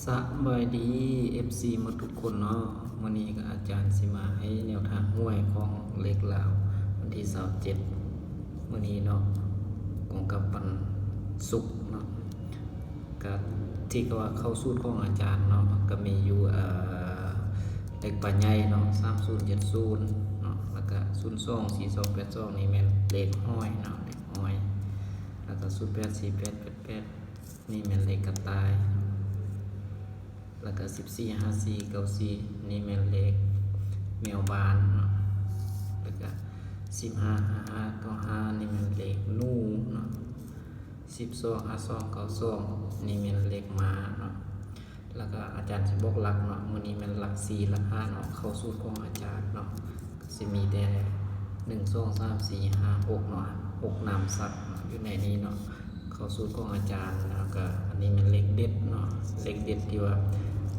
ສະບາຍດີ ເອັຟຊີ ໝົດທຸກຄົນເນາະ. ມື້ນີ້ກໍອາຈານຊິມາໃຫ້ແນວທາງຫວຍຂອງເລກລາວ ວັນທີຊາວເຈັດ ມື້ນີ້ເນາະ ກົງກັບວັນສຸກເນາະ. ກໍທີ່ກໍວ່າເຂົ້າສູດຂອງອາຈານເນາະ ກໍມີຢູ່ ເອີ ເລກປາໃຫຍ່ເນາະ ສາມສູນເຈັດສູນເນາະ ແລ້ວກໍສູນສອງ ສີ່ສອງ ແປດສອງ ນີ້ແມ່ນເລກຫອຍເນາະ ເລກຫອຍ ແລ້ວກໍສູນແປດ ສີ່ແປດ ແປດແປດ ນີ້ແມ່ນເລກກະຕ່າຍ ແລ້ວກະສິບສີ່ ຫ້າສີ່ ເກົ້າສີ່ ນີ້ແມ່ນເລກແມວບ້ານເນາະ ແລ້ວກະສິບຫ້າ ຫ້າຫ້າ ເກົ້າຫ້າ ນີ້ແມ່ນເລກໜູເນາະ ສິບສອງ ຫ້າສອງ ເກົ້າສອງ ນີ້ແມ່ນເລກມ້າເນາະ. ແລ້ວກະອາຈານຊິບອກຫຼັກເນາະ ມື້ນີ້ແມ່ນຫຼັກສີ່ ຫຼັກຫ້າເນາະ ເຂົ້າສູດຂອງອາຈານເນາະ ຊິມີແຕ່ ໜຶ່ງ ສອງ ສາມ ສີ່ ຫ້າ ຫົກເນາະ ຫົກນາມສັດເນາະ ຢູ່ໃນນີ້ເນາະ ເຂົ້າສູດຂອງອາຈານ. ແລ້ວກະອັນນີ້ແມ່ນເລກເດັດເນາະ ເລກເດັດທີ່ວ່າ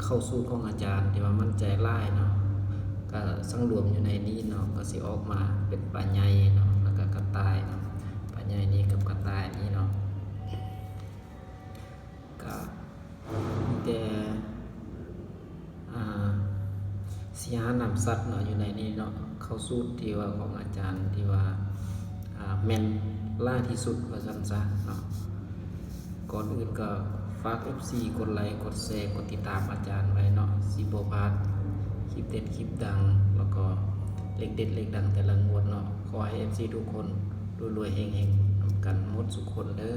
ເຂົ້າສູດຂອງອາຈານ ທີ່ວ່າໝັ້ນໃຈຫຼາຍເນາະ ກະສັງລວມຢູ່ໃນນີ້ເນາະ ກະຊິອອກມາເປັນປາໃຫຍ່ເນາະ ແລ້ວກະກະຕ່າຍເນາະ ປາໃຫຍ່ນີ້ກັບກະຕ່າຍນີ້ເນາະ. ກະມີແຕ່ ອ່າ ສີ່ຫ້ານາມສັດເນາະ ຢູ່ໃນນີ້ເນາະ ເຂົ້າສູດທີ່ວ່າຂອງອາຈານທີ່ວ່າ ອ່າ ແມ່ນຫຼາຍທີ່ສຸດວ່າຊັ້ນຊະເນາະ. ກ່ອນອື່ນກໍຝາກ ເອັຟຊີ ກົດໄລ ກົດແຊ ກົດຕິດຕາມອາຈານໄວ້ເນາະ ຊິບໍ່ພາດຄລິບເດັດຄລິບດັງ ແລ້ວກໍເລກເດັດເລກດັງແຕ່ລະງວດເນາະ. ຂໍໃຫ້ ເອັຟຊີ ທຸກຄົນລວຍໆເຮັງໆນຳກັນໝົດທຸກຄົນເດີ.